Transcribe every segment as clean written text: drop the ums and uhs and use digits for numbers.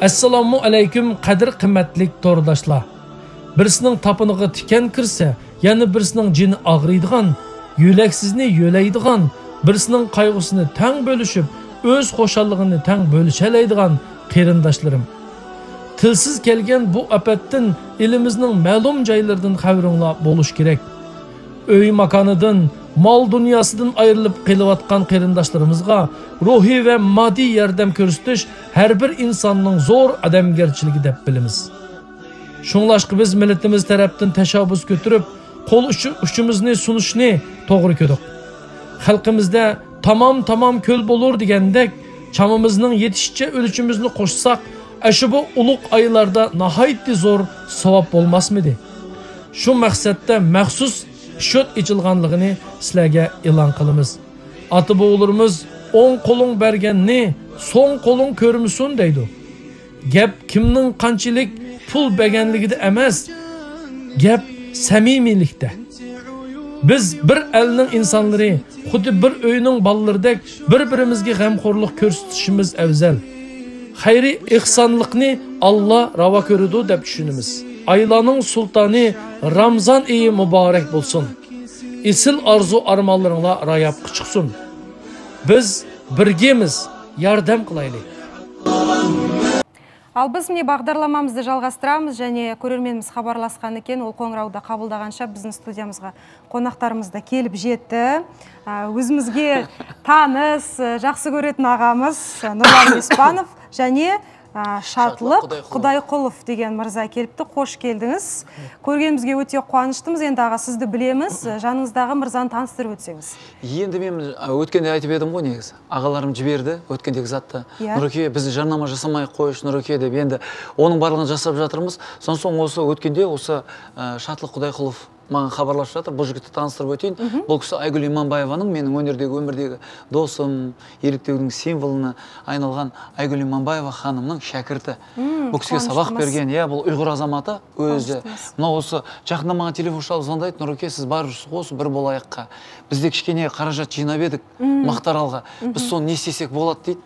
Assalomu alaykum qadr qimmatlik to'rdoshlar. Birisining topiniga tikan kirsa, yana birisining jini og'riydigan, yo'laksizni yo'laydigan, birisining qayg'usini tang bo'lishib, o'z xushalligini tang bo'lishalaydigan qarindoshlarim. Tilsiz kelgan bu ofatdan elimizning ma'lum joylaridan xabaringlar bo'lish kerak. Uy makonidan, mol dunyosidan ayrilib qilayotgan qarindoshlarimizga ruhiy va moddiy yordam ko'rsatish har bir insonning zo'r odamgarchiligi deb bilamiz. Shunglashqa biz millatimiz tarafdan tashabbus ko'tarib, qo'l uchimizni sunishni to'g'ri ko'rdik. Xalqimizda tamom ko'l bo'lur degandek, chamimizning yetishicha o'lchimizni qo'shsak, shu bu ulug' oylarda nihoyatda zo'r savob bo'lmasmidi? Shu maqsadda maxsus shot ichilganligini sizlarga e'lon qilamiz. Ota bobolarimiz o'ng qo'ling berganni so'ng qo'ling ko'rmasin deydi. Gap kimning qanchalik pul berganligida emas, gap samimiylikda. Biz bir elning insonlari, xuddi bir uyning bolalaridek bir-birimizga g'amxo'rlik ko'rsatishimiz afzal. Xayri ihsonlikni Alloh ravo ko'radi deb tushunamiz. Aylarning sultoni Ramazon oyi muborak bo'lsin. Esil orzu armonlaringlar ro'yobga chiqsin. Biz birgemiz, yordam qilaylik. Ал біз міне бағдарламамызды жалғастырамыз және көрерменіміз хабарласқан екен, ол қоңырауды қабылдағанша біздің студиямызға қонақтарымыз да келіп жетті. Өзімізге таныс, жақсы көретін ағамыз Нұрлан Еспанов және Шатлық Құдайқұлов деген мырза келіпті. Қош келдіңіз. Көргенімізге өте қуаныштымыз. Енді аға, сізді білеміз. Жаныңыздағы мырзаны таныстырып өтсеңіз. Енді мен өткенде айтып едім ғой негізі. Ағаларым жіберді өткендегі затты. Нұреке, біз жарнама жасамай қойшы Нұреке деп. Енді оның барлығын жасап жатырмыз. Сонан соң осы өткенде осы Шатлық Құдайқұлов маған хабарласып жатыр. Бұл жігітті таныстырып өтейін. Бұл кісі Айгүл Иманбаеваның менің өнердегі, өмірдегі досым, еліктеудің символына айналған Айгүл Иманбаева ханымның шәкірті. Бұл кісіге сабақ берген, иә, бұл ұйғыр азаматы өзі. Мынау осы жақында маған телефон шалып звондайды, Нұреке, сіз барып жүрсіз ғой осы бір болаяққа. Бізде кішкене қаражат жинап едік Мақтаралға. Біз соны не істесек болады дейді.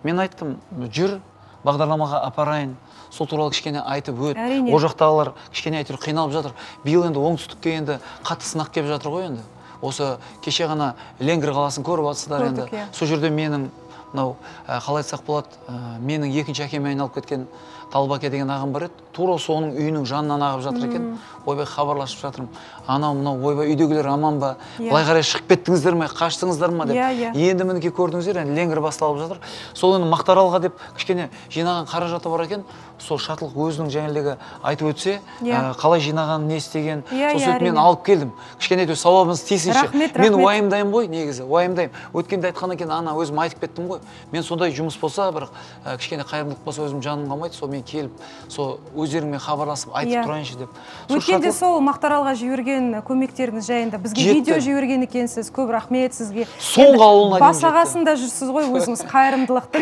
Мен айттым, жүр, бағдарламаға апарайын. Сол туралы кішкене айтып өт. О жақтағылар кішкене әйтеуір қиналып жатыр. Биыл енді оңтүстікке енді қатты сынақ келіп жатыр ғой енді. Осы кеше ғана Ленгір қаласын көріп жатсыздар енді. Сол жерде менің мынау қалай айтсақ болады, менің екінші әкеме айналып кеткен Талбаке деген ағам бар еді. Тура соның үйінің жанынан ағып жатыр екен. Ойбай, хабарласып жатырмын. Анау мынау, ойбай, үйдегілер аман ба? Былай қарай шығып кеттіңіздер ме, қаштыңыздар ма деп. Енді мінекей көрдіңіздер, енді Ленгір басталып жатыр. Сол енді Мақтаралға деп кішкене жинаған қаражаты бар екен. Сол Шатлық өзінің жаңағыдегі айтып өтсе, қалай жинаған, не істеген, сол сөйтіп мен алып келдім. Кішкене әйтеуір сауабыңыз тисінші. Мен уайымдаймын ғой негізі, уайымдаймын. Өткенде айтқан екен, ана өзім айтып кеттім ғой. Мен сондай жұмыс болса, бір кішкене қайырымдылық болса өзім жаным қалмайды, сол мен келіп, сол өздеріңмен хабарласып айтып тұрайыншы деп. Өткенде сол Мақтаралға жіберген көмектеріңіз жайында бізге видео жіберген екенсіз. Көп рахмет сізге. Соңғы ауылына дейін жетті. Бас ағасында жүрсіз ғой өзіңіз қайырымдылықтың.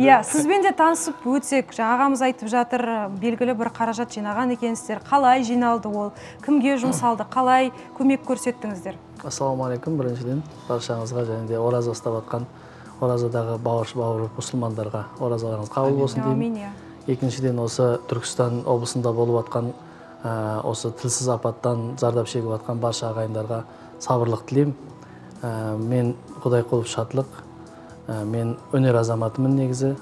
Иә, сізбен де танысып өтсек, жаңа ағамыз айтып жатыр, белгілі бір қаражат жинаған екенсіздер. Қалай жиналды ол? Кімге жұмсалды? Қалай көмек көрсеттіңіздер? Ассалаумағалейкум, біріншіден баршаңызға және де ораза ұстап жатқан оразадағы бауыр мұсылмандарға оразаларыңыз қабыл болсын деймін. Екіншіден, осы Түркістан облысында болып жатқан осы тілсіз апаттан зардап шегіп жатқан барша ағайындарға сабырлық тілеймін. Мен Құдайқұлов Шатлық, мен өнер азаматымын негізі.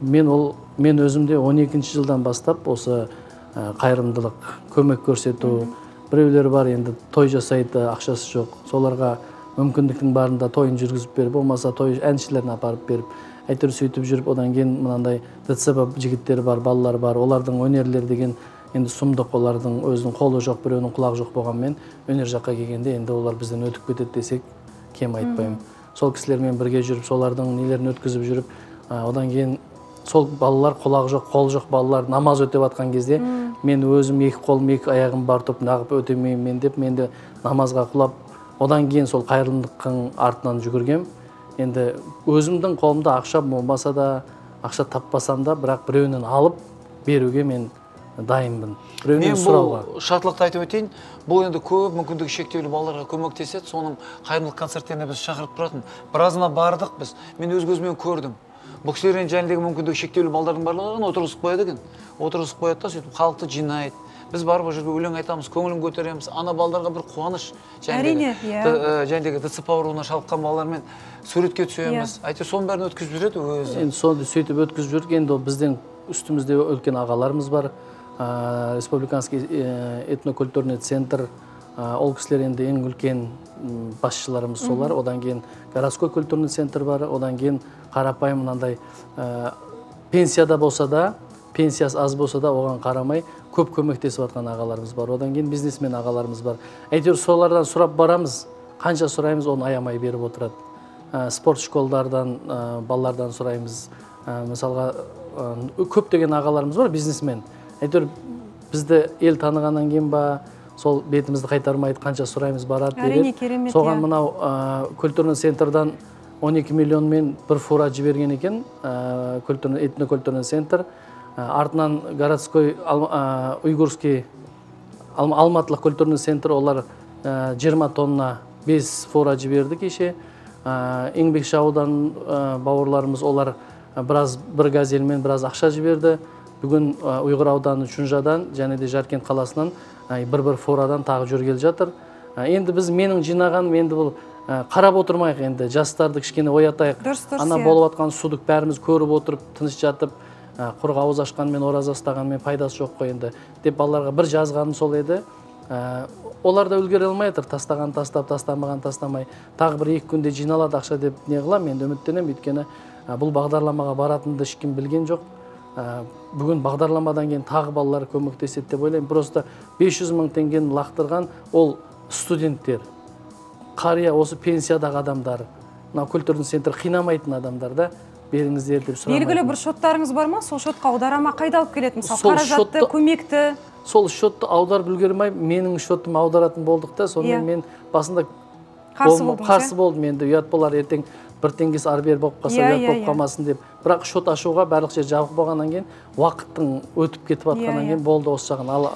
Мен өзімде 12 жылдан бастап осы қайырымдылық, көмек көрсету, біреулер бар енді той жасайды, ақшасы жоқ, соларға мүмкіндіктің барында тойын жүргізіп беріп, болмаса той әншілерін апарып беріп, әйтеуір сөйтіп жүріп, одан кейін мынандай ДЦП жігіттері бар, балалар бар, олардың өнерлері деген енді сұмдық, олардың өзінің қолы жоқ, біреуінің құлағы жоқ болғанмен өнер жаққа келгенде енді олар бізден өтіп кетеді десек кем айтпаймын. Сол кісілермен бірге жүріп, солардың нелерін өткізіп жүріп, одан кейін сол балалар, құлағы жоқ, қолы жоқ балалар намаз өтеп жатқан кезде мен өзім екі қолым, екі аяғым бар топ нағып өтемеймін мен деп, мен де намазға құлап, одан кейін сол қайырымдылықтың артынан жүгіргем. Енді өзімдің қолымда ақша болмаса да, ақша таппасам да, бірақ біреуінен алып беруге мен дайынмын. Біреуінен сұрауға. Мен бұл Шатлықты айтып өтейін, бұл енді көп мүмкіндігі шектеулі балаларға көмектеседі, соның қайырымдылық концерттеріне біз шақырып тұратын. Біразына бардық біз, мен өз көзіммен көрдім. Бұл кісілер енді жәніндегі мүмкіндігі шектеулі балдардың барлығын отырғызып қояды екен. Отырғызып қояды да, сөйтіп халықты жинайды. Біз барып ол жерге өлең айтамыз, көңілін көтереміз. Ана балдарға бір қуаныш. Әрине, иә. Жәндегі ДЦП ауруына шалдыққан балалармен суретке түсеміз. Әйтеуір соның бәрін өткізіп жүреді өзі. Енді соны сөйтіп өткізіп жүрдік. Енді бізден үстімізде үлкен ағаларымыз бар. Республиканский этнокультурный центр, ол кісілер енді ең үлкен басшыларымыз солар. Одан кейін городской культурный центр бар, одан кейін қарапайым мынандай пенсияда болса да, пенсиясы аз болса да оған қарамай көп көмектесіп жатқан ағаларымыз бар. Одан кейін бизнесмен ағаларымыз бар. Әйтеуір солардан сұрап барамыз, қанша сұраймыз, оны аямай беріп отырады. Спорт школдардан, балалардан сұраймыз. Мысалға, көптеген ағаларымыз бар, бизнесмен. Әйтеуір бізді ел танығаннан кейін ба, сол бетімізді қайтармайды, қанша сұраймыз, барады, береді. Соған мынау культурный центрдан 12 миллионмен бір фура жіберген екен, этнокультурный центр. Артынан городской уйгурский алматылық культурный центр, олар 20 тонна 5 фура жіберді кеше. Еңбекші аудан бауырларымыз, олар біраз бір газельмен біраз ақша жіберді. Бүгін Ұйғыр ауданы Чунжадан және де Жаркент қаласынан бір-бір фурадан тағы жүргелі жатыр. Енді біз менің жинағаным, енді бұл қарап отырмайық, енді жастарды кішкене оятайық. Ана болып атқан судық бәріміз көріп отырып, тыныш жатып, құрық ауыз ашқанмен, ораза ұстағанмен пайдасы жоқ қой енді деп балаларға бір жазғаным сол еді. Олар да үлгере алмай жатыр, тастаған тастап, тастамаған тастамай. Тағы бір екі күнде жиналады ақша деп не қыламын, енді үміттенемін, өйткені бұл бағдарламаға баратынымды ешкім білген жоқ. Бүгін бағдарламадан кейін тағы балалар көмектеседі деп ойлаймын. Просто 500 мың теңгені лақтырған ол студенттер, қария, осы пенсиядағы адамдар, мынау культурный центр қинамайтын адамдар да, беріңіздер деп сұрамайтын. Белгілі бір шоттарыңыз бар ма? Сол шотқа аудара ма? Қайда алып келеді? Мысалы, қаражатты, көмекті? Сол шотты аударып үлгермей, менің шотым аударатын болдық та, сонымен мен басында қарсы болдым. Енді ұят болар, ертең бір теңгесі ары-бері болып қалса, ұят болып қалмасын деп. Бірақ шот ашуға барлық жер жабық болғаннан кейін, уақыттың өтіп кетіп жатқаннан кейін болды осы жағын.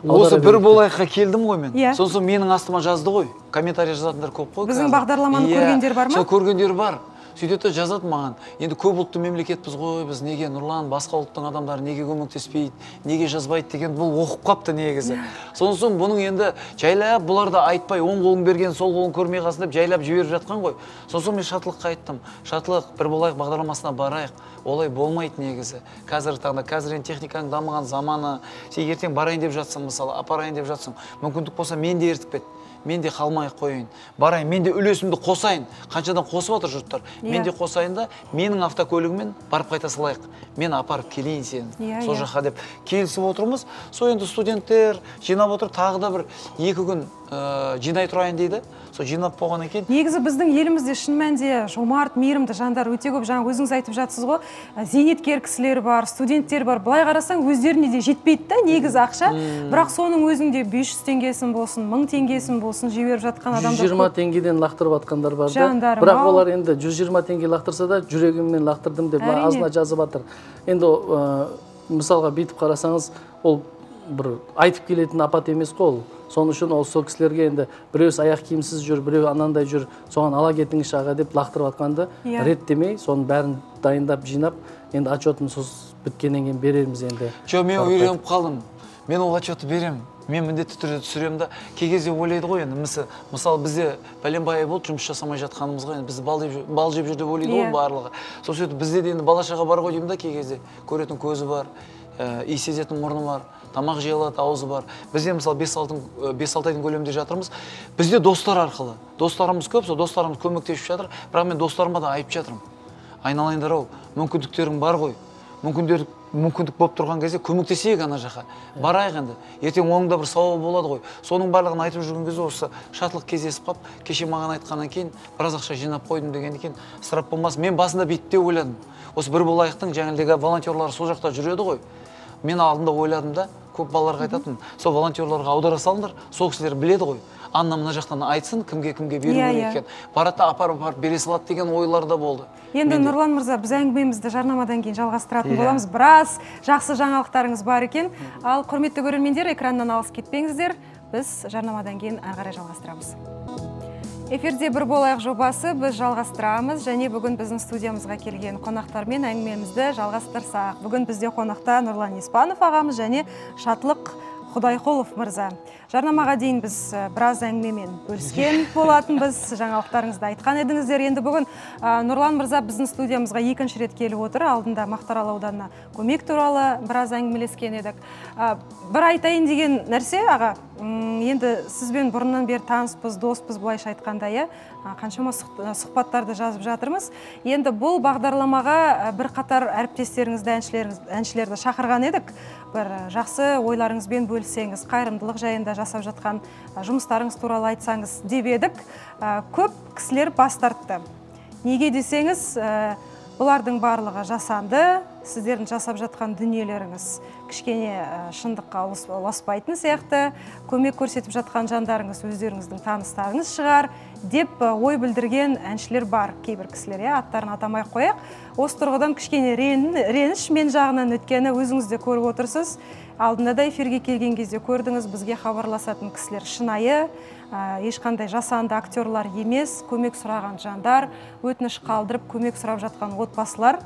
Осы бір болайыққа келдім ғой мен. Сосын менің астыма жазды ғой. Комментарий жазатындар көп қой. Біздің бағдарламаны көргендер бар ма? Сол көргендер бар. Сөйтеді жазады маған. Енді көп ұлтты мемлекетпіз ғой, біз неге Нұрлан, басқа ұлттың адамдары неге көмектеспейді, неге жазбайды деген бұл оқып қапты негізі. Сосын бұның енді жайлап бұлар да айтпай, оң қолын берген, сол қолын көрмей қалсын деп жайлап жіберіп жатқан ғой. Сосын мен Шатлыққа айттым. Шатлық, бір болайық бағдарламасына барайық. Олай болмайды негізі. Қазіргі таңда, қазір енді техниканың дамыған заманы, сен ертең барайын деп жатсың, мысалы, апарайын деп жатсың. Мүмкіндік болса мен де ертіп кет. Мен де қалмай қояйын, барайын, мен де үлесімді қосайын. Қаншадан қосып отыр жұрттар. Мен де қосайын да, менің автокөлігіммен барып қайта салайық. Мен апарып келейін сені сол жаққа деп келісіп отырмыз. Сол енді студенттер жинап отыр, тағы да бір 2 күн жинай тұрайын дейді. Сол жинап болғаннан кейін. Негізі біздің елімізде шын мәнінде жомарт, мейірімді жандар өте көп. Жаңа өзіңіз айтып жатсыз ғой, зейнеткер кісілер бар, студенттер бар. Былай қарасаң өздеріне де жетпейді да негізі ақша. Бірақ соның өзінде 500 теңгесін болсын, 1000 теңгесін болсын жіберіп жатқан адамдар көп. 120 теңгеден лақтырып жатқандар бар да. Бірақ олар енді 120 теңге лақтырса да жүрегіммен лақтырдым деп азына жазып жатыр. Енді мысалға бүйтіп қарасаңыз, ол бір айтып келетін апат емес қой ол. Соның үшін ол сол кісілерге енді біреусі аяқ киімсіз жүр, біреу анандай жүр, соған ала кетіңізші аға деп лақтырып атқанды реттемей, соның бәрін дайындап жинап, енді отчетін сол біткеннен кейін берерміз енді. Жоқ, мен үйреніп қалдым. Мен ол отчетты беремін. Мен міндетті түрде түсіремін да. Кей кезде ойлайды ғой енді, мысалы бізде бәленбай болды, жұмыс жасамай жатқанымызға енді бізді бал жеп жүр деп ойлайды ғой барлығы. Сол себепті бізде де енді бала шаға бар ғой деймін да, кей кезде көретін көзі бар, иіс сезетін мұрны бар, тамақ жей алады, аузы бар. Бізде мысалы 5-6 айдың көлемінде жатырмыз. Бізде достар арқылы. Достарымыз көп, сол достарымыз көмектесіп жатыр. Бірақ мен достарыма да айтып жатырмын. Айналайындар ау, мүмкіндіктерің бар ғой. Мүмкіндік болып тұрған кезде көмектесейік ана жаққа. Барайық енді. Ертең оның да бір сауабы болады ғой. Соның барлығын айтып жүрген кезде осы Шатлық кездесіп қап, кеше маған айтқаннан кейін біраз ақша жинап қойдым дегеннен кейін ысырап болмас. Мен басында бүйтіп те ойладым. Осы бір болайықтың жаңағыдегі волонтерлары сол жақта жүреді ғой. Мен алдында ойладым да, көп балаларға айтатын, сол волонтерларға аудара салыңдар, сол кісілер біледі ғой. Анна мына жақтан айтсын, кімге беру керек екен. Барады да апарып бере салады деген ойлар да болды. Енді Нұрлан мырза, біз әңгімемізді жарнамадан кейін жалғастыратын боламыз. Біраз жақсы жаңалықтарыңыз бар екен. Ал құрметті көрермендер, экраннан алыс кетпеңіздер. Біз жарнамадан кейін ары қарай жалғастырамыз. Эфирде бір болайық жобасы біз жалғастырамыз және бүгін біздің студиямызға келген қонақтармен әңгімемізді жалғастырсақ. Бүгін бізде қонақта Нұрлан Еспанов ағамыз және Шатлық Құдайқұлов мырза. Жарнамаға дейін біз біраз әңгімемен бөліскен болатынбыз, жаңалықтарыңызды айтқан едіңіздер. Енді бүгін Нұрлан мырза біздің студиямызға екінші рет келіп отыр. Алдында Мақтарал ауданына көмек туралы біраз әңгімелескен едік. Бір айтайын деген нәрсе, аға, енді сізбен бұрыннан бері таныспыз, доспыз, былайша айтқанда, иә, қаншама сұхбаттарды жазып жатырмыз. Енді бұл бағдарламаға бірқатар әріптестеріңізді, әншілерді шақырған едік. Бір жақсы ойларыңызбен бөліссеңіз, қайырымдылық жайында жасап жатқан жұмыстарыңыз туралы айтсаңыз деп едік. Көп кісілер бас тартты. Неге десеңіз, бұлардың барлығы жасанды, сіздердің жасап жатқан дүниелеріңіз кішкене шындыққа ұласпайтын сияқты, көмек көрсетіп жатқан жандарыңыз өздеріңіздің таныстарыңыз шығар деп ой білдірген әншілер бар, кейбір кісілер, аттарын атамай қояйық. Осы тұрғыдан кішкене реніш мен жағынан, өйткені өзіңіз де көріп отырсыз, алдында да эфирге келген кезде көрдіңіз, бізге хабарласатын кісілер шынайы, ешқандай жасанды актерлар емес, көмек сұраған жандар, өтініш қалдырып көмек сұрап жатқан отбасылар.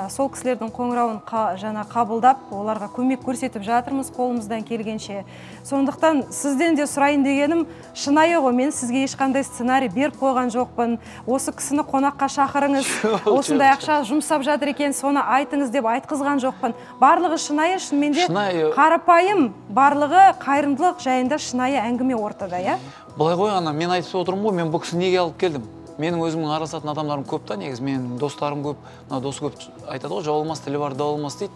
Сол кісілердің қоңырауын жаңа қабылдап, оларға көмек көрсетіп жатырмыз қолымыздан келгенше. Сондықтан сізден де сұрайын дегенім, шынайы ғой, мен сізге ешқандай сценарий беріп қойған жоқпын. Осы кісіні қонаққа шақырыңыз, осындай ақша жұмсап жатыр екен, соны айтыңыз деп айтқызған жоқпын. Барлығы шынайы, шынымен де қарапайым, барлығы қайырымдылық жайында шынайы әңгіме ортада, иә? Былай ғой, ана, мен айтып отырмын ғой, мен бұл кісіні неге алып келдім? Менің өзімнің араласатын адамдарым көп та, негізі менің достарым көп, мына досы көп айтады ғой, жау болмас, тілі бар, дау болмас дейді.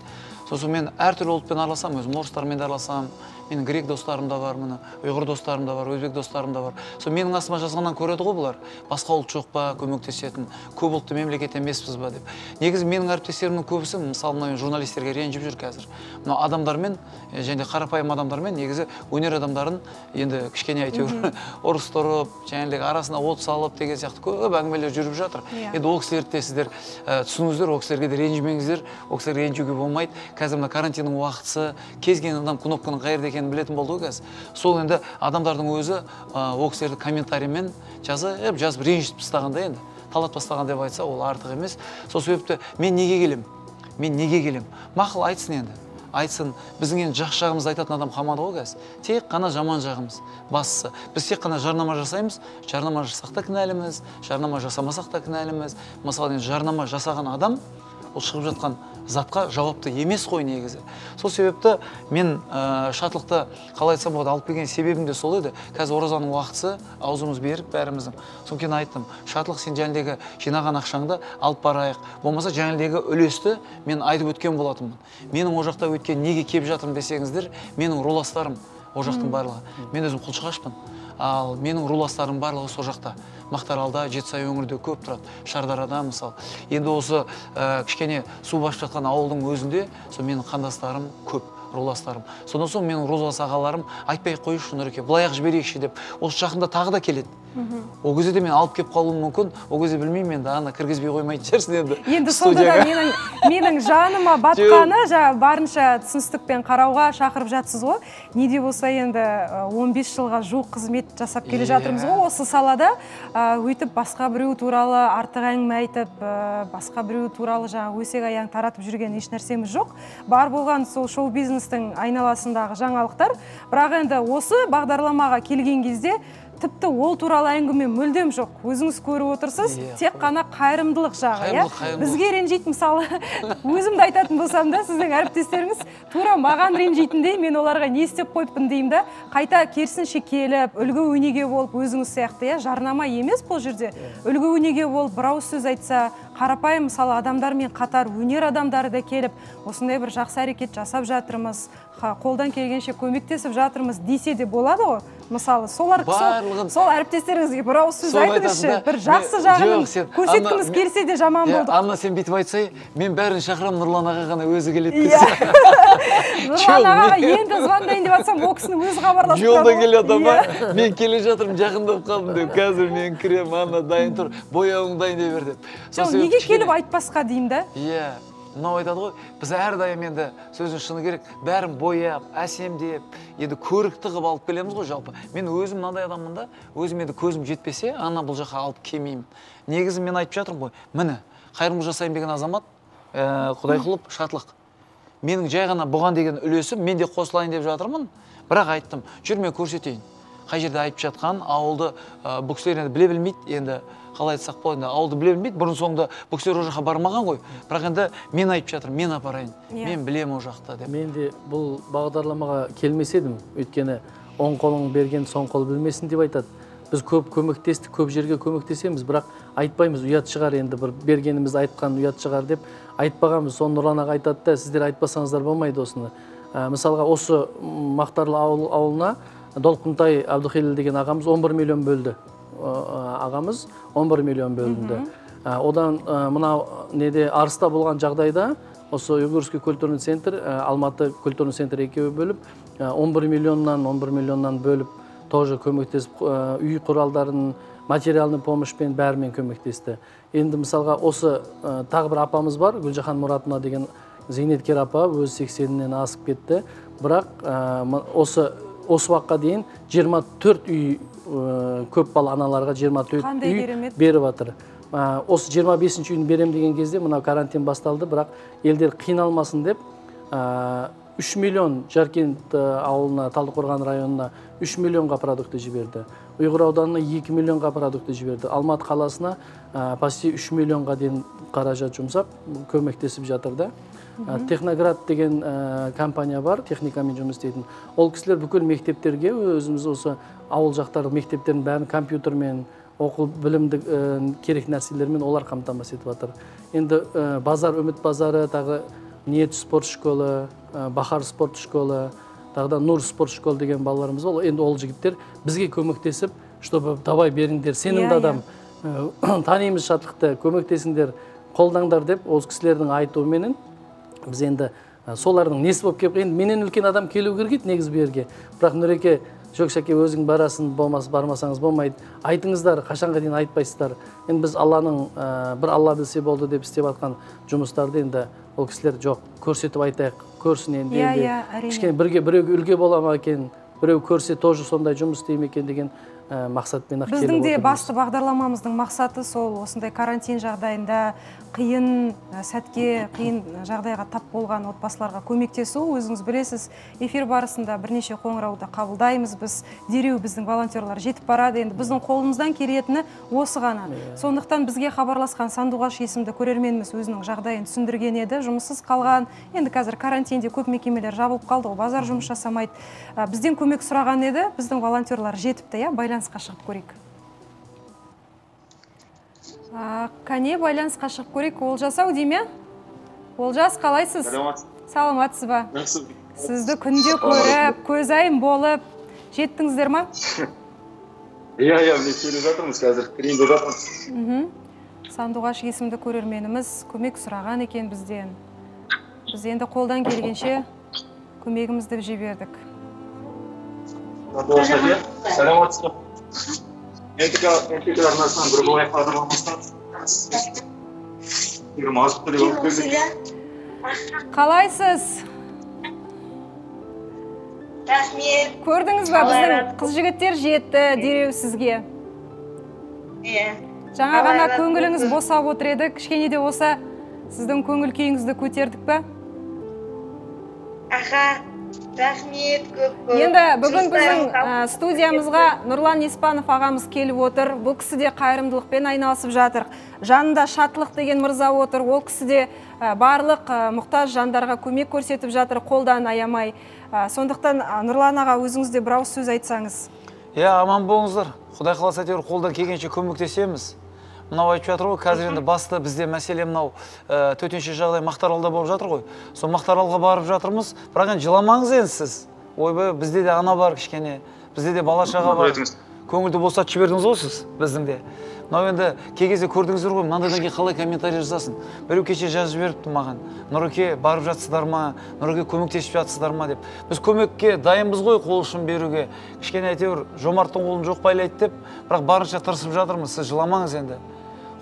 Сосын мен әртүрлі ұлтпен араласамын, өзім орыстармен де араласамын, менің грек достарым да бар, міне, ұйғыр достарым да бар, өзбек достарым да бар. Сол менің астыма жазғаннан көреді ғой бұлар, басқа ұлт жоқ па көмектесетін, көп ұлтты мемлекет емеспіз ба деп. Негізі менің әріптестерімнің көбісі, мысалы, мына журналистерге ренжіп жүр қазір. Мына адамдармен, және қарапайым адамдармен, негізі өнер адамдарын енді кішкене әйтеуір ұрыстырып, және арасына от салып деген сияқты көп әңгімелер жүріп жатыр. Енді ол кісілерді де сіздер түсініңіздер, ол кісілерге де ренжімеңіздер, ол кісілерге ренжуге болмайды. Қазір мына карантиннің уақытысы, кез келген адам кнопканың қай жерде екенін білетін болды ғой қазір. Сол енді адамдардың өзі ол кісілерді комментариймен жазып, жазып ренжітіп тастағанда енді, талап тастаған деп айтса, ол артық емес. Сол себепті мен неге келем? Мен неге келем? Мақұл, айтсын енді. Айтсын, біздің енді жақсы жағымызды айтатын адам қалмады ғой қазір. Тек қана жаман жағымыз бастысы. Біз тек қана жарнама жасаймыз, жарнама жасасақ та кінәліміз, жарнама жасамасақ та кінәліміз. Мысалы, енді жарнама жасаған адам ол шығып жатқан затқа жауапты емес қой негізі. Сол себепті мен Шатлықты қалай айтсам болады, алып келген себебім де сол еді. Қазір оразаның уақытысы, аузымыз берік бәріміздің. Содан кейін айттым, Шатлық, сен жәндегі жинаған ақшаңды алып барайық. Болмаса жәндегі үлесті мен айтып өткен болатынмын. Менің ол жақта өткен неге келіп жатырмын десеңіздер, менің руластарым ол жақтың барлығы. Мен өзім Құлшығашпын. Ал менің руластарым барлығы сол жақта. Мақтаралда, Жетісай өңірде көп тұрады, Шардарада мысалы. Енді осы кішкене су басып жатқан ауылдың өзінде сол менің қандастарым көп, руластарым. Содан соң менің рулас ағаларым айтпай қойшы, Нұреке, былай-ақ жіберейікші деп. Осы жақында тағы да келеді. Ол кезде де мен алып келіп қалуым мүмкін, ол кезде білмеймін енді, ана кіргізбей қоймайтын шығарсың енді. Енді сонда да менің жаныма батқаны, жаңа барынша түсіністікпен қарауға шақырып жатсыз ғой. Не де болса енді 15 жылға жуық қызмет жасап келе жатырмыз ғой осы салада. Өйтіп басқа біреу туралы артық әңгіме айтып, басқа біреу туралы жаңа өсек аяң таратып жүрген еш нәрсеміз жоқ. Бар болған сол шоу-бизнестің айналасындағы жаңалықтар. Бірақ енді осы бағдарламаға келген кезде тіпті ол туралы әңгіме мүлдем жоқ. Өзіңіз көріп отырсыз, тек қана қайырымдылық жағы. Бізге ренжейді, мысалы, өзімді айтатын болсам да, сіздің әріптестеріңіз тура маған ренжейтіндей, мен оларға не істеп қойыппын деймін да, қайта керісінше келіп, үлгі өнеге болып, өзіңіз сияқты, жарнама емес бұл жерде, үлгі өнеге болып, бір ауыз сөз айтса, қарапайым, мысалы, адамдармен қатар өнер адамдары да келіп, осындай бір жақсы әрекет жасап жатырмыз, қолдан келгенше көмектесіп жатырмыз десе де болады ғой. Мысалы, сол әріптестеріңізге бір ауыз сөз айтыңызшы, бір жақсы жағын көрсеткіміз келсе де жаман болдық. Анна, сен бүйтіп айтсай, мен бәрін шақырамын, Нұрлан аға ғана өзі келеді десе. Нұрлан ағаға енді звондайын деп жатсам, ол кісінің өзі хабарласып тұрады. Жолда келеді ма? Мен келе жатырмын, жақындап қалдым деп. Қазір мен кіремін, Анна дайын тұр, бояуың дайын дей бер деп. Неге келіп айтпасқа деймін да? Иә. Мынау айтады ғой, біз әрдайым енді сөздің шыны керек, бәрін бояп, әсемдеп, енді көрікті қылып алып келеміз ғой жалпы. Мен өзім мынандай адаммын да, өзім енді көзім жетпесе, ана бұл жаққа алып келмеймін. Негізі мен айтып жатырмын ғой, міне, қайырымдылық жасаймын деген азамат, Құдайқұлов Шатлық. Менің жай ғана бұған деген үлесім, мен де қосылайын деп жатырмын, бірақ айттым, жүр мен көрсетейін. Қай жерде айтып жатқан ауылды бұл кісілер енді біле білмейді, енді қалай айтсақ болады, енді ауылды біле білмейді, бұрын соңды бұл кісілер ол жаққа бармаған ғой. Бірақ енді мен айтып жатырмын, мен апарайын, мен білемін ол жақта деп. Мен де бұл бағдарламаға келмес едім, өйткені оң қолың берген соң қол білмесін деп айтады. Біз көп көмектестік, көп жерге көмектесеміз, бірақ айтпаймыз, ұят шығар енді бір бергенімізді айтқан ұят шығар деп айтпағанбыз. Соны Нұрлан аға айтады да, сіздер айтпасаңыздар болмайды осыны. Мысалға осы Мақтарал ауылына Долқынтай Абдухелил деген ағамыз 11 миллион бөлді. Ағамыз 11 миллион бөлінді. Одан мына неде Арыста болған жағдайда осы Уйгурский культурный центр, Алматы культурный центр екеуі бөліп, 11 миллионнан бөліп тоже көмектесіп, үй құралдарын, материалный помощьпен бәрімен көмектесті. Енді мысалға осы тағы бір апамыз бар, Гүлжахан Мұратовна деген зейнеткер апа, өзі 80-нен асып кетті. Бірақ осы уақытқа дейін 24 үй көп бала аналарға 24 үй беріп жатыр. Осы 25-ші үйін берем деген кезде мына карантин басталды, бірақ елдер қиналмасын деп 3 миллион Жаркент ауылына, Талдықорған районына 3 миллионға продукты жіберді. Ұйғыр ауданына 2 миллионға продукты жіберді. Алматы қаласына почти 3 миллионға дейін қаражат жұмсап, көмектесіп жатыр да. Техноград деген компания бар, техникамен жұмыс істейтін. Ол кісілер бүкіл мектептерге, өзіміз осы ауыл жақтағы мектептердің бәрін компьютермен, оқу білімді керек нәрселермен олар қамтамасыз етіп жатыр. Енді базар, Үміт базары, тағы Ниет спорт школы, Бахар спорт школы, тағы да Нур спорт школы деген балаларымыз ол. Енді ол жігіттер бізге көмектесіп, чтобы давай беріңдер, сенімді адам, танимыз Шатлықты, көмектесіңдер, қолдаңдар деп ол кісілердің айтуыменен біз енді солардың несі болып келіп, енді менен үлкен адам келу керек еді негізі бұл жерге. Бірақ Нұреке, жоқ Шәке, өзің барасың, болмаса бармасаңыз болмайды. Айтыңыздар, қашанға дейін айтпайсыздар. Енді біз Алланың бір Алла білсе болды деп істеп жатқан жұмыстарды енді ол кісілер жоқ, көрсетіп айтайық, көрсін енді. Кішкене бірге біреуге үлгі бола ма екен, біреу көрсе тоже сондай жұмыс істей ме екен деген мақсатпен ақ келіп Біздің де отырмыз. Басты бағдарламамыздың мақсаты сол, осындай карантин жағдайында қиын сәтке, қиын жағдайға тап болған отбасыларға көмектесу. Өзіңіз білесіз, эфир барысында бірнеше қоңырауды қабылдаймыз біз, дереу біздің волонтерлар жетіп барады. Енді біздің қолымыздан келетіні осы ғана. Сондықтан бізге хабарласқан Сандуғаш есімді көрерменіміз өзінің жағдайын түсіндірген еді. Жұмыссыз қалған, енді қазір карантинде көп мекемелер жабылып қалды ғой, базар жұмыс жасамайды. Бізден көмек сұраған еді, біздің волонтерлар жетіпті, иә, байланысқа шығып көрейік. Кәне, байланысқа шығып көрейік. Олжас ау дейме? Олжас, қалайсыз? Саламатсыз ба? Сізді күнде көріп, көзайым болып, жеттіңіздер ма? Иә, иә, міне келіп жатырмыз қазір, кірейін деп жатырмыз. Сандуғаш есімді көрерменіміз көмек сұраған екен бізден. Біз енді қолдан келгенше көмегімізді жібердік. Сандуғаш әке, саламатсыз ба? Этика арнасынан бір болайық бағдарламасынан. Қалайсыз? Рахмет. Көрдіңіз ба, біздің қыз жігіттер жетті дереу сізге. Иә. Жаңа ғана көңіліңіз босап отыр еді, кішкене де болса сіздің көңіл күйіңізді көтердік па? Аха. Рахмет, көп-көп. Енді бүгін біздің студиямызға Нұрлан Еспанов ағамыз келіп отыр. Бұл кісі де қайырымдылықпен айналысып жатыр. Жанында Шатлық деген мырза отыр. Ол кісі де барлық мұқтаж жандарға көмек көрсетіп жатыр, қолдан аямай. Сондықтан Нұрлан аға, өзіңіз де бір ауыз сөз айтсаңыз. Иә, аман болыңыздар. Құдай қаласа әйтеуір қолдан келгенше көмектесеміз. Мынау айтып жатыр ғой, қазір енді басты бізде мәселе мынау төтенше жағдай Мақтаралда болып жатыр ғой. Сол Мақтаралға барып жатырмыз, бірақ енді жыламаңыз енді сіз. Ойбай, бізде де ана бар кішкене, бізде де бала шаға бар. Көңілді босатып жібердіңіз ғой сіз біздің де. Мынау енді кей кезде көрдіңіздер ғой, мынандайдан кейін қалай комментарий жазасың. Біреу кеше жазып жіберіпті маған. Нұреке, барып жатсыздар ма? Нұреке, көмектесіп жатсыздар ма деп. Біз көмекке дайынбыз ғой, қол ұшын беруге. Кішкене әйтеуір жомарттың қолын жоқ байлайды деп, бірақ барынша тырысып жатырмыз. Сіз жыламаңыз енді.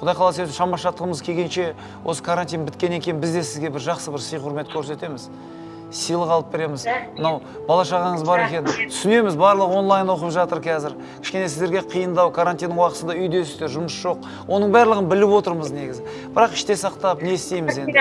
Құдай қаласа, шамба шаттығымыз келгенше, осы карантин біткеннен кейін біз де сізге бір жақсы бір сый-құрмет көрсетеміз. Сыйлық алып береміз. Мынау бала шағаңыз бар екен. Түсінеміз, барлығы онлайн оқып жатыр қазір. Кішкене сіздерге қиындау, карантин уақытысында үйдесіздер, жұмыс жоқ. Оның барлығын біліп отырмыз негізі. Бірақ іште сақтап не істейміз енді?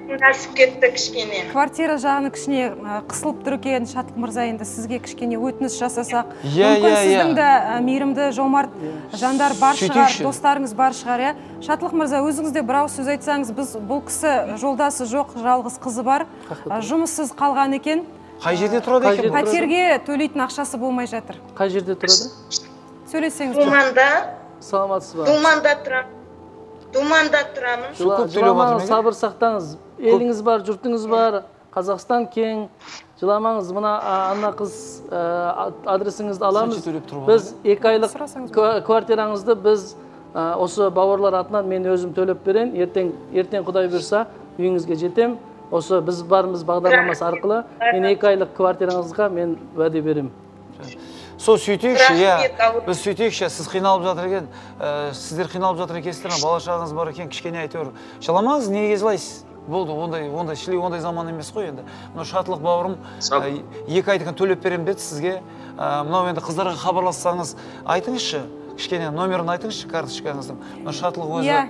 Қиындасып кетті кішкене. Квартира жағыны кішкене қысылып тұр екен, Шаттық мырза, енді сізге кішкене өтініш жасасақ. Мүмкін сіздің де мейірімді, жомарт жандар бар шығар, достарыңыз бар шығар, иә. Шатлық мырза, өзіңіз де бір ауыз сөз айтсаңыз, біз бұл кісі жолдасы жоқ, жалғыз қызы бар, жұмыссыз қалған екен. Қай жерде тұрады екен? Пәтерге төлейтін ақшасы болмай жатыр. Қай жерде тұрады? Сөйлесеңіз. Думанда. Саламатсыз ба? Думанда тұрамын. Думанда тұрамын. Жыламаңыз, сабыр сақтаңыз. Еліңіз бар, жұртыңыз бар, Қазақстан кең. Жыламаңыз, мына ана қыз адресіңізді аламыз. Біз 2 айлық квартираңызды біз осы бауырлар атынан мен өзім төлеп берейін. Ертең Құдай бұйырса үйіңізге жетем. Осы біз бармыз бағдарламасы арқылы мен 2 айлық квартираңызға мен уәде беремін. Сол сөйтейікші, иә, біз сөйтейікші, сіз қиналып жатыр екен, сіздер қиналып жатыр екенсіздер, бала шағаңыз бар екен, кішкене әйтеуір. Жыламаңыз, неге жылайсыз? Болды, ондай шіли, ондай заман емес қой енді. Мынау Шатлық бауырым 2 айдықын төлеп берем деді сізге. Мынау енді қыздарға хабарлассаңыз, айтыңызшы, кішкене номерін айтыңызшы карточкаңыздың. Мынау Шатлық өзі.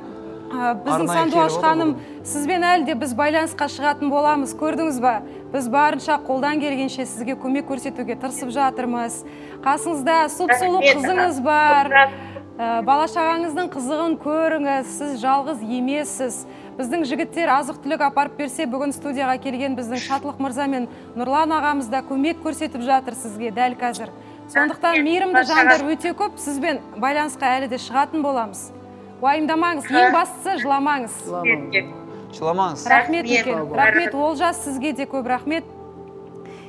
Біздің Сандуғаш ханым, сізбен әлі де біз байланысқа шығатын боламыз, көрдіңіз ба? Біз барынша қолдан келгенше сізге көмек көрсетуге тырысып жатырмыз. Қасыңызда сұп-сұлу қызыңыз бар, бала шағаңыздың қызығын көріңіз, сіз жалғыз емессіз. Біздің жігіттер азық-түлік апарып берсе, бүгін студияға келген біздің Шатлық мырза мен Нұрлан ағамыз да көмек көрсетіп жатыр сізге дәл қазір. Сондықтан мейірімді жандар өте көп, сізбен байланысқа әлі де шығатын боламыз. Уайымдамаңыз, ең бастысы жыламаңыз. Жыламаңыз. Рахмет үлкен. Рахмет, Олжас, сізге де көп рахмет.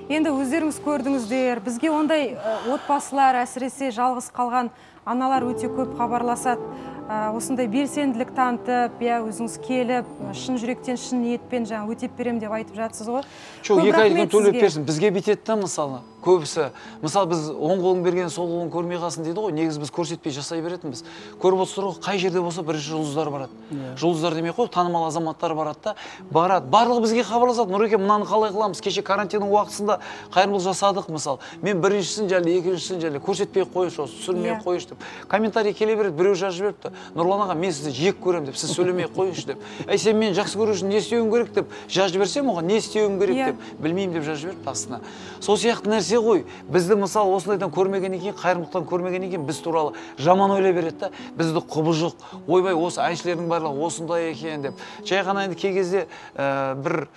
Енді өздеріңіз көрдіңіздер, бізге ондай отбасылар, әсіресе жалғыз қалған аналар өте көп хабарласады. Осындай белсенділік танытып, өзіңіз келіп, шын жүректен, шын ниетпен жаңа өтеп берем деп айтып жатсыз ғой. Жоқ, 2 айдың төлеп берсін. Бізге бүйтеді да мысалы, көбісі. Мысалы, біз оң қолын берген, сол қолын көрмей қалсын дейді ғой. Негізі біз көрсетпей жасай беретінбіз. Көріп отырсыздар ғой, қай жерде болса бірінші жұлдыздар барады. Жұлдыздар демей қойып, танымал азаматтар барады да, барады. Барлығы бізге хабарласады. Нұреке, мынаны қалай қыламыз? Кеше карантиннің уақытысында қайырымдылық жасадық мысалы. Мен біріншісін және екіншісін және көрсетпей қойшы, түсірмей қойшы деп. Комментарий келе береді, біреу жазып жіберіпті. Нұрлан аға, мен сізді жек көрем деп, сіз сөйлемей қойыңызшы деп. Әй, сен мені жақсы көру үшін не істеуім керек деп жазып жіберсем, оған не істеуім керек деп, білмеймін деп жазып жіберіпті астына. Сол сияқты нәрсе ғой. Бізді мысалы осындайдан көрмегеннен кейін, қайырымдылықтан көрмегеннен кейін біз туралы жаман ойлай береді да, бізді құбыжық, ойбай, осы әншілердің барлығы осындай екен деп. Жай ғана енді кей кезде бір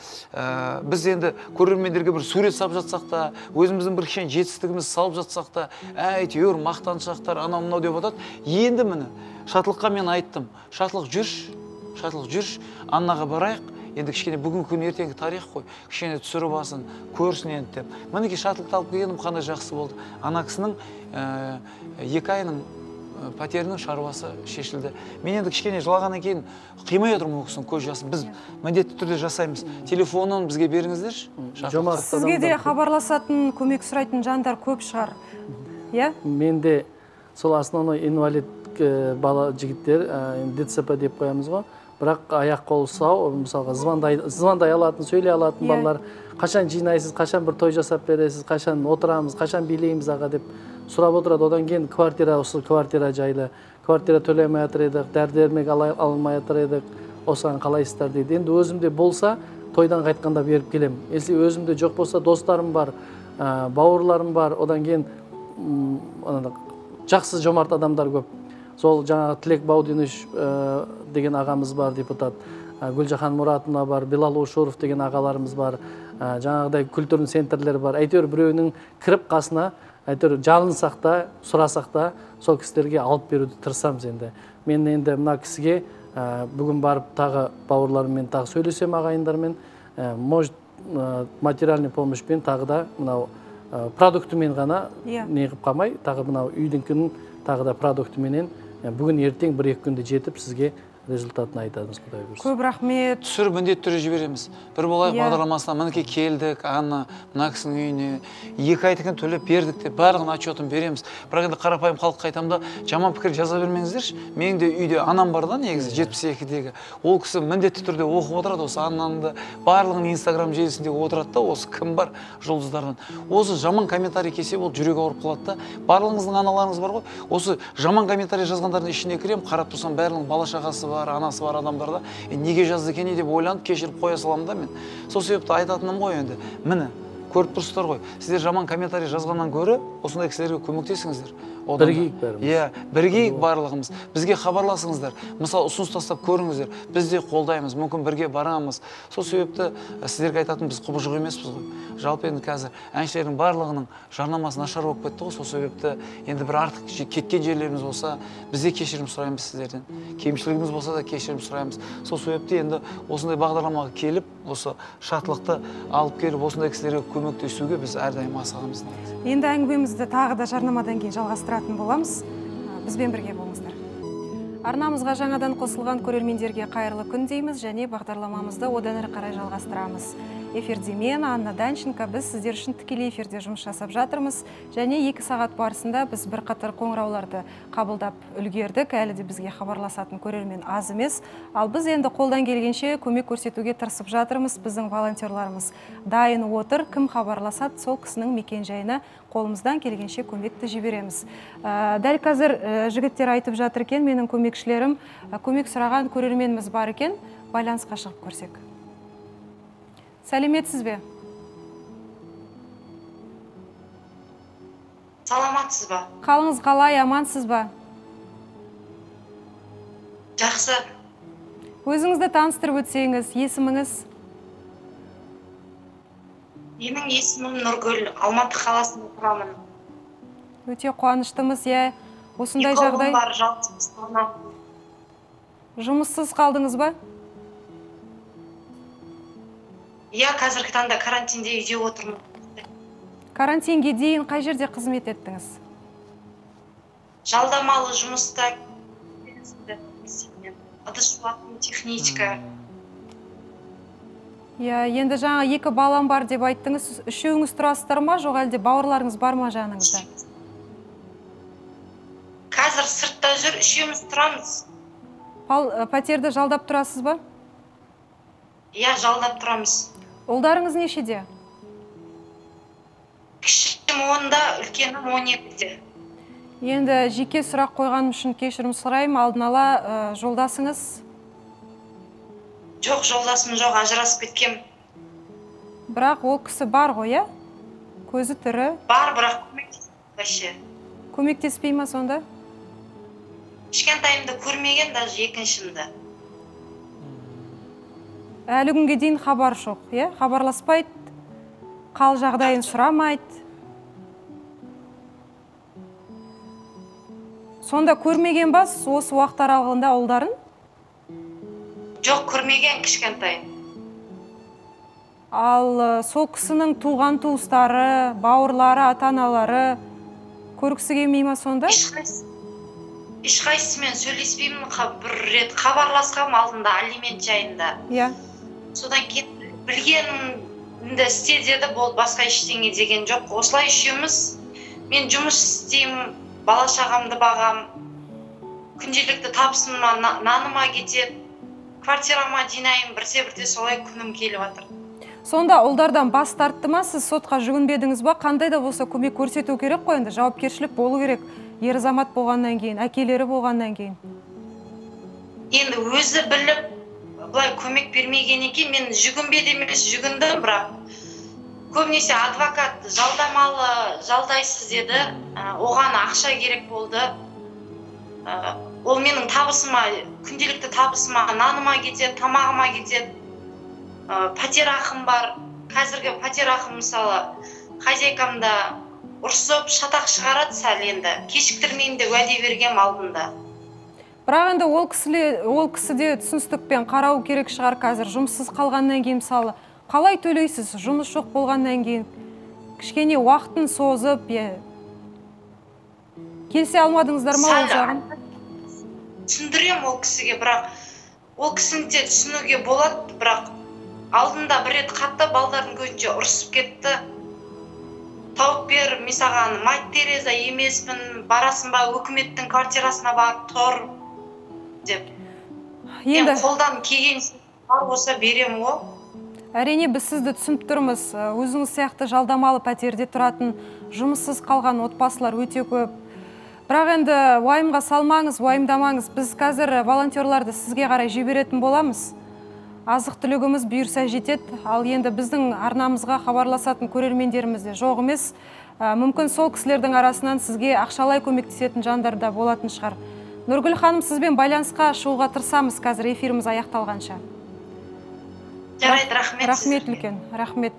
біз енді көрермендерге бір сурет салып жатсақ та, өзіміздің бір кішкене жетістігімізді салып жатсақ та, әйтеуір мақтаншақтар, анау мынау деп отырады. Енді міне Шатлыққа мен айттым, Шатлық жүрші, Шатлық жүрші, Аннаға барайық, енді кішкене бүгінгі күн ертеңгі тарих қой, кішкене түсіріп алсын, көрсін енді деп. Мінекей Шатлықты алып келгенім қандай жақсы болды. Ана кісінің 2 айының пәтерінің шаруасы шешілді. Мен енді кішкене жылағаннан кейін қимай отырмын ол кісінің көз жасын. Біз міндетті түрде жасаймыз. Телефонын бізге беріңіздерші. Сізге де хабарласатын, көмек сұрайтын жандар көп шығар. Иә? Менде сол основной инвалид бала жігіттер, ДЦП деп қоямыз ғой, бірақ аяқ қол сау, мысалға звондай алатын, сөйлей алатын балалар, қашан жинайсыз, қашан бір той жасап бересіз, қашан отырамыз, қашан билейміз аға деп сұрап отырады. Одан кейін квартира, осы квартира жайлы, квартира төлемей жатыр едік, дәрі-дәрмек ала алмай жатыр едік, осыған қалайсыздар дейді. Енді өзімде болса, тойдан қайтқанда беріп келем. Если өзімде жоқ болса, достарым бар, бауырларым бар, одан кейін жақсы жомарт адамдар көп. Сол жаңағы Тілек Баудинович деген ағамыз бар, депутат, Гүлжахан Мұратовна бар, Билал Ошуров деген ағаларымыз бар, жаңағыдай культурный центрлер бар. Әйтеуір біреуінің кіріп қасына, әйтеуір жалынсақ та, сұрасақ та, сол кісілерге алып беруді тырысамыз енді. Мен енді мына кісіге бүгін барып тағы бауырларыммен тағы сөйлесем, ағайындармен, может, материальный помощьпен тағы да мынау продуктымен ғана неғып қалмай, тағы мынау үйдіңкінің тағы да продуктыменен бүгін ертең 1-2 күнде жетіп сізге Результатын айтамыз, Құдай бұйырса. Көп рахмет. Түсіріп міндетті түрде жібереміз. Бір болайық бағдарламасына мінекей келдік, Анна мына кісінің үйіне 2 айдікін төлеп бердік деп барлығын отчетін береміз. Бірақ енді қарапайым халыққа айтамын да, жаман пікір жаза бермеңіздерші. Менің де үйде анам бар да негізі 72-дегі. Ол кісі міндетті түрде оқып отырады, осы Аннаны да барлығын Инстаграм желісінде отырады да, осы кім бар жұлдыздардан. Осы жаман комментарий келсе, ол жүрегі ауырып қалады да. Барлығыңыздың аналарыңыз бар ғой. Осы жаман комментарий жазғандардың ішіне кіремін, қарап тұрсам барлығының бала шағасы бар, анасы бар адамдарда неге жазды екен деп ойланып кешіріп қоя саламын да мен. Сол себепті айтатыным ғой енді, міне көріп тұрсыздар ғой, сіздер жаман комментарий жазғаннан гөрі осындай кісілерге көмектесіңіздер. Бірігейік бәріміз. Иә, бірігейік барлығымыз. Бізге хабарласыңыздар. Мысалы, ұсыныс тастап көріңіздер. Біз де қолдаймыз, мүмкін бірге барамыз. Сол себепті сіздерге айтатын, біз құбыжық емеспіз ғой. Жалпы енді қазір әншілердің барлығының жарнамасы нашар болып кетті ғой. Сол себепті енді бір артық кеткен жерлеріміз болса, біз де кешірім сұраймыз сіздерден. Кемшілігіміз болса да кешірім сұраймыз. Сол себепті енді осындай бағдарламаға келіп, осы шатлықты алып келіп, осындай кісілерге көмектесуге біз әрдайым асығамыз. Енді әңгімемізді тағы да жарнамадан кейін жалғастыратын боламыз. Бізбен бірге болыңыздар. Арнамызға жаңадан қосылған көрермендерге қайырлы күн дейміз және бағдарламамызды одан әрі қарай жалғастырамыз. Эфирде мен, Анна Данченко, біз сіздер үшін тікелей эфирде жұмыс жасап жатырмыз. Және 2 сағат барысында біз бірқатар қоңырауларды қабылдап үлгердік. Әлі де бізге хабарласатын көрермен аз емес. Ал біз енді қолдан келгенше көмек көрсетуге тырысып жатырмыз. Біздің волонтерларымыз дайын отыр. Кім хабарласады, сол кісінің мекен-жайына қолымыздан келгенше көмекті жібереміз. Дәл қазір жігіттер айтып жатыр екен, менің көмекшілерім, көмек сұраған көрерменіміз бар екен, байланысқа шығып көрсек. Сәлеметсіз бе? Саламатсыз ба? Қалыңыз қалай, амансыз ба? Жақсы. Өзіңізді таныстырып өтсеңіз, есіміңіз? Менің есімім Нұргүл, Алматы қаласында тұрамын. Өте қуаныштымыз, иә. Осындай жағдай. Бар, жалғыз. Жұмыссыз қалдыңыз ба? Иә, қазіргі таңда карантинде үйде отырмын. Карантинге дейін қай жерде қызмет еттіңіз? Жалдамалы жұмыста, ыдыс жуатын техничка. Иә, енді жаңа 2 балам бар деп айттыңыз. Үшеуіңіз тұрасыздар ма, жоқ әлде бауырларыңыз бар ма жаныңызда? Қазір сыртта жүр, үшеуміз тұрамыз. Пәтерді жалдап тұрасыз ба? Иә, жалдап тұрамыз. Ұлдарыңыз нешеде? Кішім 10-да, үлкенім 12-де. Енді жеке сұрақ қойғаным үшін кешірім сұраймын. Алдын ала жолдасыңыз? Жоқ, жолдасым жоқ, ажырасып кеткем. Бірақ ол кісі бар ғой, иә? Көзі тірі. Бар, бірақ көмектеспейді вообще. Көмектеспей ма сонда? Кішкентайымды көрмеген, даже екіншімді. Әлі күнге дейін хабар жоқ, иә? Хабарласпайды, қал жағдайын сұрамайды. Сонда көрмеген ба осы уақыт аралығында ұлдарын? Жоқ, көрмеген кішкентай. Ал сол кісінің туған туыстары, бауырлары, ата-аналары көргісі келмей ма сонда? Ешқайсысымен сөйлеспеймін, бір рет хабарласқам алдында алимент жайында. Иә. Содан кейін білгенімді істе деді, болды, басқа ештеңе деген жоқ. Осылай үшеуміз, мен жұмыс істеймін, бала шағамды бағам, күнделікті табысыма, наныма кетеді, квартирама жинаймын, бірте-бірте солай күнім келіп жатыр. Сонда ұлдардан бас тартты ма, сіз сотқа жүгінбедіңіз ба? Қандай да болса көмек көрсету керек қой, енді жауапкершілік болу керек. Ер азамат болғаннан кейін, әкелері болғаннан кейін. Енді өзі біліп, былай көмек бермегеннен кейін мен жүгінбеді емес, жүгіндім, бірақ көбінесе адвокат жалдамалы жалдайсыз деді, оған ақша керек болды. Ол менің табысыма, күнделікті табысыма, наныма кетеді, тамағыма кетеді. Пәтер ақым бар. Қазіргі пәтер ақым мысалы, хозяйкамда ұрсып, шатақ шығарады сәл енді. Кешіктірмеймін деп уәде бергем алдында. Бірақ енді ол кісіде түсіністікпен қарау керек шығар қазір. Жұмыссыз қалғаннан кейін мысалы, қалай төлейсіз? Жұмыс жоқ болғаннан кейін кішкене уақытын созып, келісе алмадыңыздар ма ол жағын? Түсіндірем ол кісіге, бірақ Ол кісіні де түсінуге болады, бірақ алдында бір рет қатты балдардың көзінше ұрысып кетті. Тауып бер, мен саған мать Тереза емеспін, барасың ба өкіметтің квартирасына барып тұр деп. Енді қолдан келген бар болса беремін ғой. Әрине, біз сізді түсініп тұрмыз. Өзіңіз сияқты жалдамалы пәтерде тұратын, жұмыссыз қалған отбасылар өте көп. Бірақ енді уайымға салмаңыз, уайымдамаңыз. Біз қазір волонтерларды сізге қарай жіберетін боламыз. Азық-түлігіміз бұйырса жетеді. Ал енді біздің арнамызға хабарласатын көрермендеріміз де жоқ емес. Мүмкін сол кісілердің арасынан сізге ақшалай көмектесетін жандар да болатын шығар. Нұргүл ханым, сізбен байланысқа шығуға тырысамыз қазір эфиріміз аяқталғанша. Жарайды, рахмет. Рахмет үлкен, рахмет.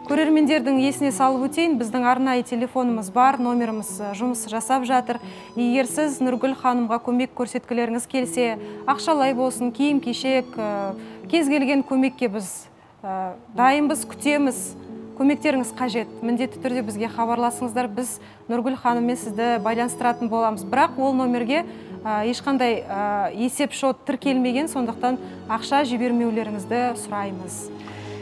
Көрермендердің есіне салып өтейін, біздің арнайы телефонымыз бар, номеріміз жұмыс жасап жатыр. Егер сіз Нұргүл ханымға көмек көрсеткілеріңіз келсе, ақшалай болсын, киім-кешек, кез келген көмекке біз дайынбыз, күтеміз. Көмектеріңіз қажет. Міндетті түрде бізге хабарласыңыздар, біз Нұргүл ханыммен сізді байланыстыратын боламыз. Бірақ ол номерге ешқандай есеп шот тіркелмеген, сондықтан ақша жібермеулеріңізді сұраймыз.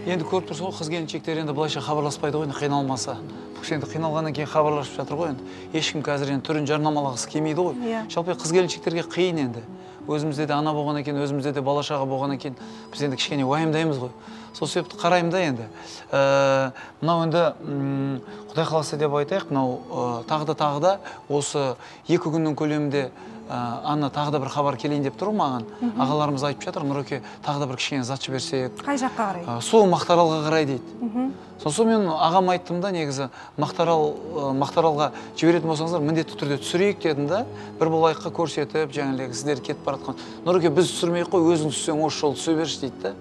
Енді көріп тұрсың ғой, қыз келіншектер енді былайша хабарласпайды ғой, қиналмаса. Бұл кісі енді қиналғаннан кейін хабарласып жатыр ғой енді. Ешкім қазір енді түрін жарнамалағысы келмейді ғой. Жалпы қыз келіншектерге қиын енді. Өзімізде де ана болғаннан кейін, өзімізде де бала шаға болғаннан кейін біз енді кішкене уайымдаймыз ғой. Сол себепті қараймын да енді. Мынау енді Құдай қаласа деп айтайық, мынау тағы да осы 2 күннің көлемінде Анна тағы да бір хабар келейін деп тұр маған. Ағаларымыз айтып жатыр, Нұреке тағы да бір кішкене зат жіберсек. Қай жаққа қарай? Сол Мақтаралға қарай дейді. Сосын мен ағам айттым да, негізі Мақтаралға жіберетін болсаңыздар, міндетті түрде түсірейік дедім да, бір болайыққа көрсетіп, жаңағы сіздер кетіп бара жатқан. Нұреке, біз түсірмейік қой, өзің түссең осы жолы түсе берші дейді да.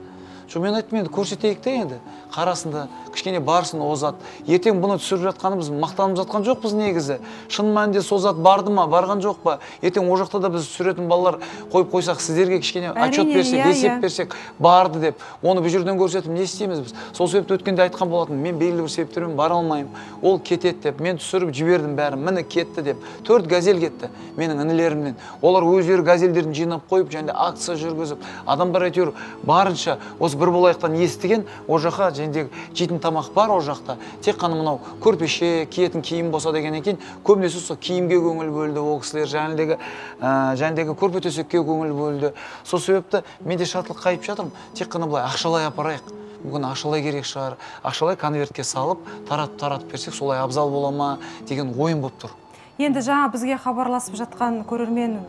Жоқ, мен айттым, енді көрсетейік те енді. Қарасын да, кішкене барсын о зат. Ертең бұны түсіріп жатқанымыз, мақтанып жатқан жоқпыз негізі. Шын мәнінде сол зат барды ма, барған жоқ па? Ертең о жақта да біз түсіретін балалар қойып қойсақ, сіздерге кішкене отчет берсек, есеп берсек, барды деп. Оны бұл жерден көрсетіп не істейміз біз? Сол себепті өткенде айтқан болатын, мен белгілі бір себептермен бара алмаймын. Ол кетеді деп, мен түсіріп жібердім бәрін, міне кетті деп. 4 газель кетті менің інілерімнен. Олар өздері газельдерін жинап қойып, және акция жүргізіп, адамдар әйтеуір барынша осы бір болайықтан естіген, о жаққа және жейтін тамақ бар о жақта. Тек қана мынау көрпеше, киетін киім болса деген екен, көбінесе сол киімге көңіл бөлді ол кісілер, жәндегі көрпе төсекке көңіл бөлді. Сол себепті мен де шатлыққа айтып жатырмын, тек қана былай ақшалай апарайық. Бүгін ақшалай керек шығар, ақшалай конвертке салып, таратып берсек, солай абзал бола ма деген ойым болып тұр. Енді жаңа бізге хабарласып жатқан көрермен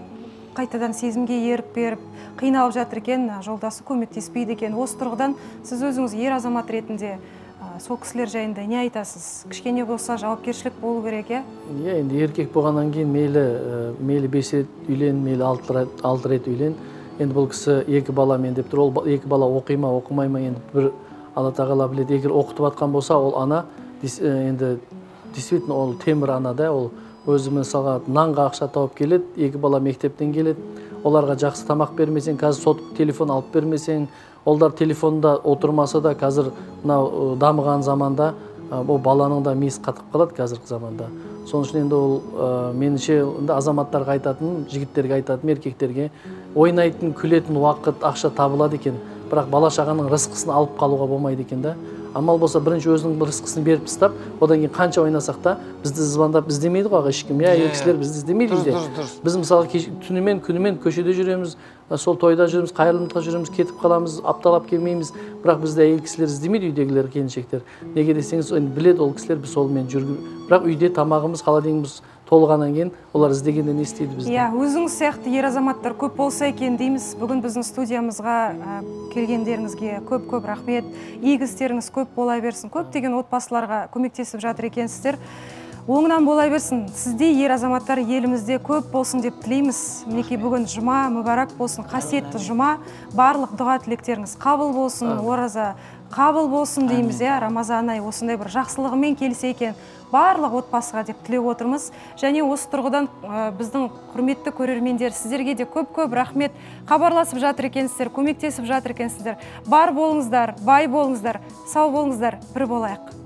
қайтадан сезімге ерік беріп, қиналып жатыр екен, жолдасы көмектеспейді екен. Осы тұрғыдан сіз өзіңіз ер азамат ретінде сол кісілер жайында не айтасыз? Кішкене болса жауапкершілік болу керек, е? Иә, енді еркек болғаннан кейін мейлі 5 рет үйлен, мейлі 6 рет үйлен. Енді бұл кісі 2 баламен деп тұр. Ол 2 бала оқи ма, оқымай ма, енді бір Алла тағала біледі. Егер оқытып жатқан болса, ол ана енді действительно ол темір ана да, ол өзі мысалға нанға ақша тауып келеді, 2 бала мектептен келеді, оларға жақсы тамақ бермесең, қазір сотық телефон алып бермесең, олар телефонда отырмаса да, қазір мынау дамыған заманда ол баланың да мисы қатып қалады қазіргі заманда. Сол үшін енді ол меніңше енді азаматтарға айтатын, жігіттерге айтатын, еркектерге ойнайтын, күлетін уақыт ақша табылады екен, бірақ бала шағаның рызқысын алып қалуға болмайды екен да. Амал болса бірінші өзінің рызқысын беріп тастап, одан кейін қанша ойнасақ та бізді звондап іздемейді ғой ешкім. Иә, ер кісілер бізді іздемейді де. Біз мысалы түнімен, күнімен көшеде жүреміз, сол тойда жүреміз, қайырымдылықта жүреміз, кетіп қаламыз, апталап келмейміз. Бірақ бізді әйел кісілер іздемейді, үйдегілер, келіншектер. Неге десеңіз, енді біледі ол кісілер біз солмен жүргізіп. Бірақ үйде тамағымыз, холодильнигіміз толғаннан кейін олар іздегенде не істейді бізді? Иә, өзіңіз сияқты ер азаматтар көп болса екен дейміз. Бүгін біздің студиямызға келгендеріңізге көп-көп рахмет. Игі істеріңіз көп бола берсін. Көптеген отбасыларға көмектесіп жатыр екенсіздер. Оңынан бола берсін. Сіздей ер азаматтар елімізде көп болсын деп тілейміз. Мінекей бүгін жұма мүбәрак болсын, қасиетті жұма. Барлық дұға тілектеріңіз қабыл болсын, ораза қабыл болсын дейміз. Иә, Рамазан айы осындай бір жақсылығымен келсе екен барлық отбасыға деп тілеп отырмыз. Және осы тұрғыдан біздің құрметті көрермендер, сіздерге де көп-көп рахмет. Хабарласып жатыр екенсіздер, көмектесіп жатыр екенсіздер. Бар болыңыздар, бай болыңыздар, сау болыңыздар, бір болайық.